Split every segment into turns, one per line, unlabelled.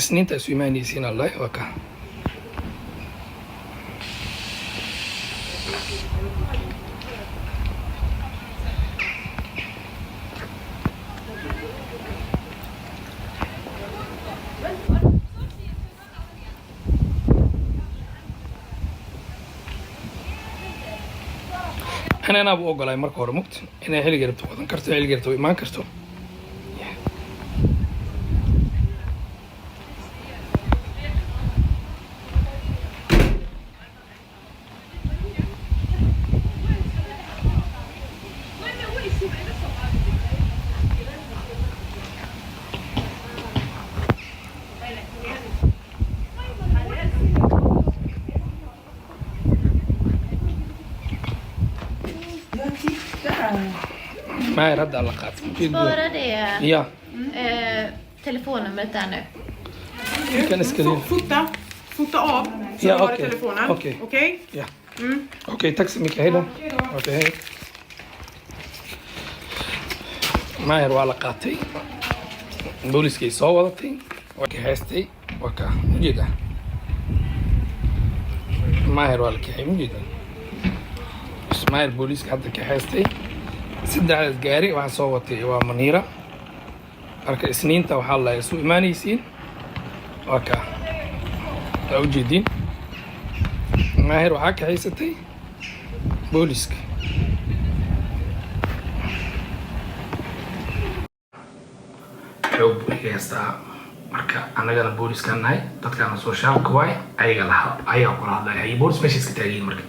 Isniinta isu imaanaysiin allah waa ka. Anaaba u ogolaay marka hore mugta inay xilliga rabto wadan karto, xilliga rabto imaan karto.
Ja, titta!
Maahir hadda la qaatay.
Spara det
Ya.
Telefonnumret där nu.
Kan iska
Fota. Fota av. Så
Ja,
du har i
okej.
telefonen.
Okej.
Okej?
Ya. Okej, tack så mycket. Hej då. Okej, hej. Maahir waa la qaatay, booliskay soo wadatay, waa ka heestay, waa ka ujeeda. Maahir waa la kaxay, ujeeda. Ismaahir booliiska hadda ka heestay saddexdaas gaari waxaa soo watay waa Maniira. Marka Isniinta waxaa la isu imaanaysiin, waa ka, waa ujeediin. Maahir waxaa kaxaysatay booliiska. Xoog buu iga heystaa. Marka annagana booliskaan nahay, dadkaana socialka waay, ayaga laha ayaga kula hadlaya. Hay boolis meesha iska taagiyin. Marka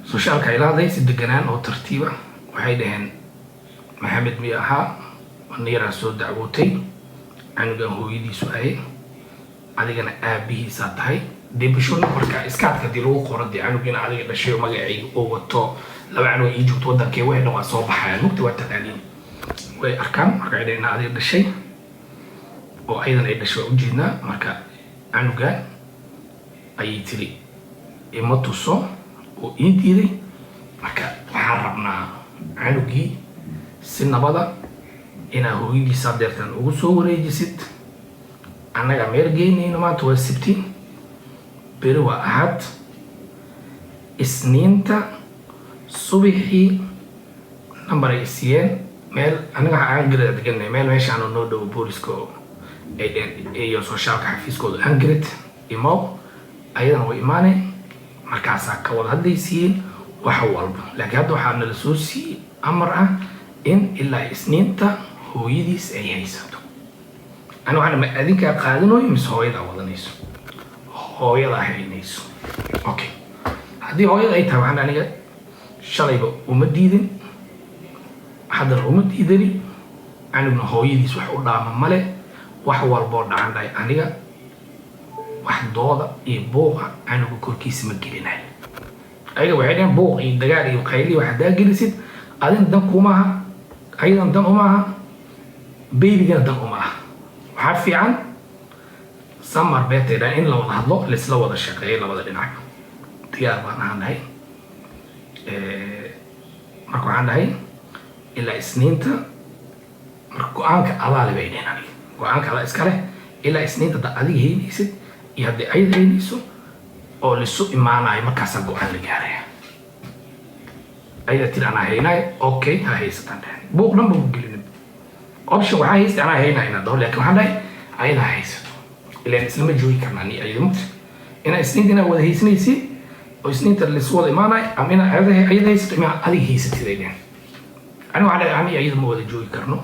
socialka ay la hadlay si deganaan oo tartiiba, waxay dhaheen: "Maxamed miya ahaa? Maniiraa soo dacwootay, canugan hooyadiisu ahay, adigana aabihiisaa tahay." Dee bishuurna marka iskaadka hadii lagu qoro, dee canugina adiga dhashay oo magacayga oo wato, laba canug ii joogto wadankee, waxay dhan waa soo baxayaan mugti, waa taqaaniin, way arkaan. Marka waxay dhaheen in adiga dhashay oo ayadan ay dhashay waa ujeednaa. Marka canugan ayay tiri ima tuso oo ii diiday. Marka waxaan rabnaa canugii si nabada inaa hooyadiisa deertan ugu soo wareejisid. Annaga meel geynayno. Maanta waa Sabti, beri waa Axad. Isniinta subaxii number ay siiyeen meel aniga waxaa Angered deganay, meel meeshaan noo dhowo, booliska oo ay dheen iyo socialka xafiiskooda Angered imow, ayadana way imaaneen. Markaasaa ka wada hadlaysiiyeen wax walba. Laakiin hadda waxaa nala soo siiyey amar ah in ilaa Isniinta hooyadiis ay haysato. Ani waxaan ma adinkaa qaadanayo mise hooyadaa wadanayso, hooyadaa haynayso? Okay, haddii hooyada ay tahay, waxaan aniga shalayba uma diidin, haddana uma diidani. Canugna hooyadiis wax u dhaama male. Wax walboo dhacan dhahay, aniga wax dooda iyo buuqa canuga korkiisa ma gelinayo. Ayaga waxay dhaheen buuq iyo dagaal iyo qayli wax haddaa gelisid, adina dan kuma aha, ayadan dan uma aha, babygana dan uma aha. Waxaa fiican samarbete dhahan in la wada hadlo, laisla wada shaqeeyo labada dhinac. Diyaar baan ahaan dhahay. Marka waxaan dhahay ilaa Isniinta. Marka go-aanka adaale bay dheheen, aniga go-aanka adaa iska leh. Ilaa Isniinta hadda adiga haynaysid iyo haddii ayada haynayso oo lisu imaanayo, markaasaa go-aan la gaaraya. Ayada tiri anaa haynaayo. Okay, ha haysataan dhehen. Buuq dhan ba ku gelinin. Option waxaa haystay anaa haynaayo inaan dhaho, laakiin waxaan dhahay ayada ha haysato, ilaan islama joogi karnaa ni ayada mugta. Inaa Isniinta inaa wada haysanaysid oo Isniinta lisu wada imaanayo, ama inaa ayada haysato ima adiga haysatid ay dhehen. Ani waxaan dhahay ani ayada ma wada joogi karno.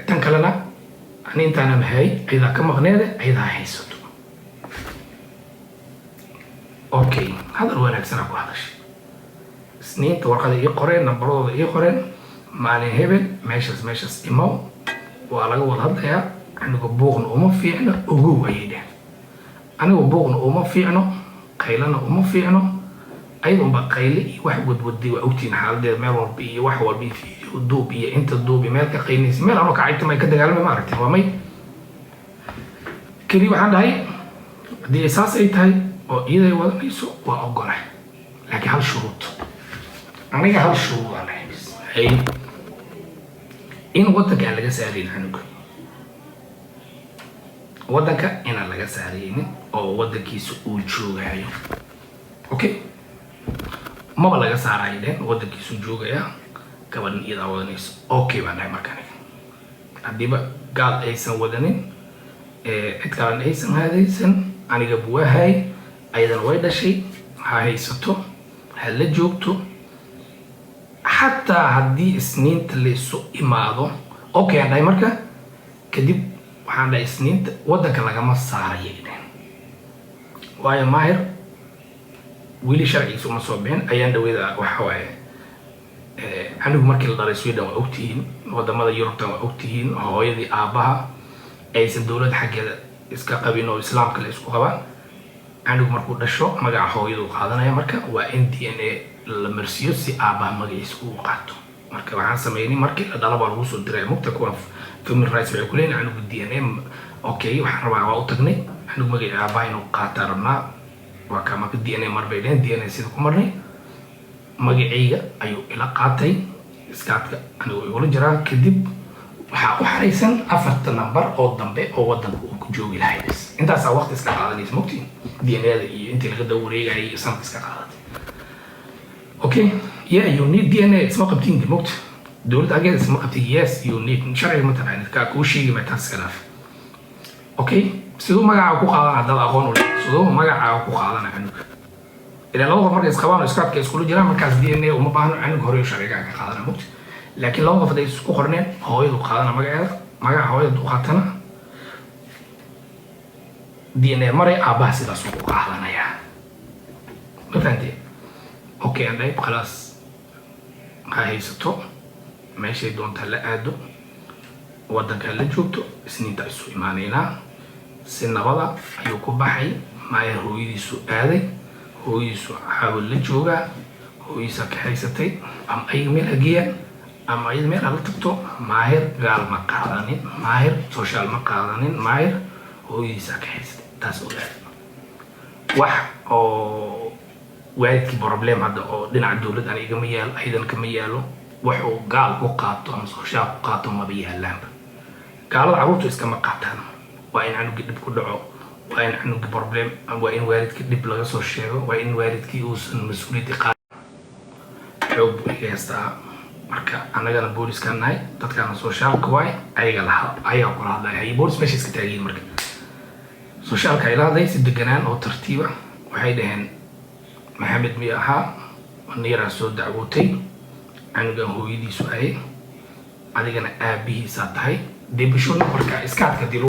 Tan kalena ani intaanan hay ayadaa ka maqneede, ayadaa ha haysato. Okay, hadal wanaagsanaa ku hadashay. Isniinta warqada ii qoreen, nambaradooda ii qoreen, maalin hebel meeshaas meeshaas imow, waa laga wada hadlayaa. Aniga buuqna uma fiicno, ogow ayay dheheen. Aniga buuqna uma fiicno, qaylana uma fiicno. Ayada unbaa qayle iyo wax wadwaday, waa ogtihiin xaaladeeda, meel walba iyo wax walba iyo video duub iyo inta duub iyo meel ka qaynaysa, meel anoo kacaytama ka dagaalamay ma aragteen, waa may. Keli waxaan dhahay haddii saas ay tahay oo iyada ay wadanayso waa ogolahay, laakiin hal shuruud. Aniga hal shuruud aan dhahay bis. Hay, in waddanka aan laga saarayn canuga. Waddanka inaan laga saaraynin oo waddankiisa uu joogayo. Okay, maba laga saarayo dhehen, waddankiisu joogaya, gabadhan iyadaa wadanayso. Okay baan dhahay. Marka aniga haddiiba gaal aysan wadanin, cid kalena aysan haadaysan, aniga buwahay, ayadana way dhashay, ha haysato, ha la joogto, xataa haddii Isniinta laysu imaado. Okay aan dhahay. Marka kadib waxaan dhahay, Isniinta waddanka lagama saaraya dhehen, waayo Maahir weli sharcigiisa uma soo bixin. Ayaan dhaweeda waxa waaye, anigu markii la dhalay Sweden waa ogtihiin, wadamada Yurubtan waa ogtihiin, hooyadii aabbaha aysan dowladda xaggeeda iska qabin oo Islaamka la isku qabaan, anigu markuu dhasho magaca hooyadu qaadanaya. Marka waa in DNA la marsiiyo si aabbaha magaciisa uu qaato. Marka waxaan sameynay, markii la dhalo baa lagu soo diray mugta kuwa family rights, waxay kuleeyihin anigu DNA. Okay, waxaan rabaa, waa u tagnay, anigu magaca aabbaha inuu qaataa rabnaa. Waa kaa. Marka DNA mar bay dheheen, DNA sida ku marnay, magacayga ayuu ila qaatay, skatt-ka anigu igula jiraa. Kadib waxaa u xaraysan afarta number oo dambe oo wadanka uu ku joogi lahay. Bas intaasaa waqti iska qaadanaysa mogtiin, DNA-da iyo intii laga daba wareegayay iyo sanadka iska qaadatay. Okay, yeah, you need DNA. Isma qabtiin mogta, dowladda xaggeeda isma qabtiin. Yes, you need. Sharciga ma taqaanid, kaa kuu sheegi ma, taas iska dhaaf. Okay, siduu magacaa ku qaadan haddaad aqoon u leh? Siduu magacaa ku qaadana canuga? Ilaa laba qof markay isqabaan oo skatt-ka iskula jiraan, markaas DNA uma baahno, canug hore sharcigaa ka qaadana mogta. Laakiin laba qof hadday isku qorneen, hooyadu qaadana magaceeda, magaca hooyada u qaatana, DNA maray, aabbaha sidaas ugu qaadanayaa. Ma fahanteen? Okay aan dhahay, khalaas, ha haysato, meeshay doontaa la aado, waddanka la joogto, Isniinta isu imaanaynaa. Si nabada ayuu ku baxay Maayar, hooyadiisu aaday, hooyadiisu caawil la joogaa, hooyadiisa ka haysatay, ama ayaga meel ha geeyaan ama ayada meel hala tagto. Maahir gaal ma qaadanin, Maahir social ma qaadanin, Maahir hooyadiisa ka haysatay. Taas ogaada. Wax oo waalidkii problem hadda oo dhinaca dowladda ana igama yaalo, ayadan kama yaalo. Wax uu gaal ku qaato ama social ku qaato maba yaalaanba. Gaalada carruurtu iskama qaataan. Waa in canugii dhib ku dhaco, waa in canugii problem, waa in waalidkii dhib laga soo sheego, waa in waalidkii uusan mas-uuliyadii qaad. Xoog buu iga haystaa. Marka annagana booliskaan nahay, dadkaana socialka waay, ayaga laha, ayaga kula hadlaya. Hay, boolis meesha iska taagiyin. Marka socialka ay la hadlay si deganaan oo tartiiba, waxay dhaheen, "Maxamed miya ahaa niyaraa soo dacwootay? Canugan hooyadiisu ahay, adigana aabihiisaa tahay." Dee bisho numberka skatt-ka dii.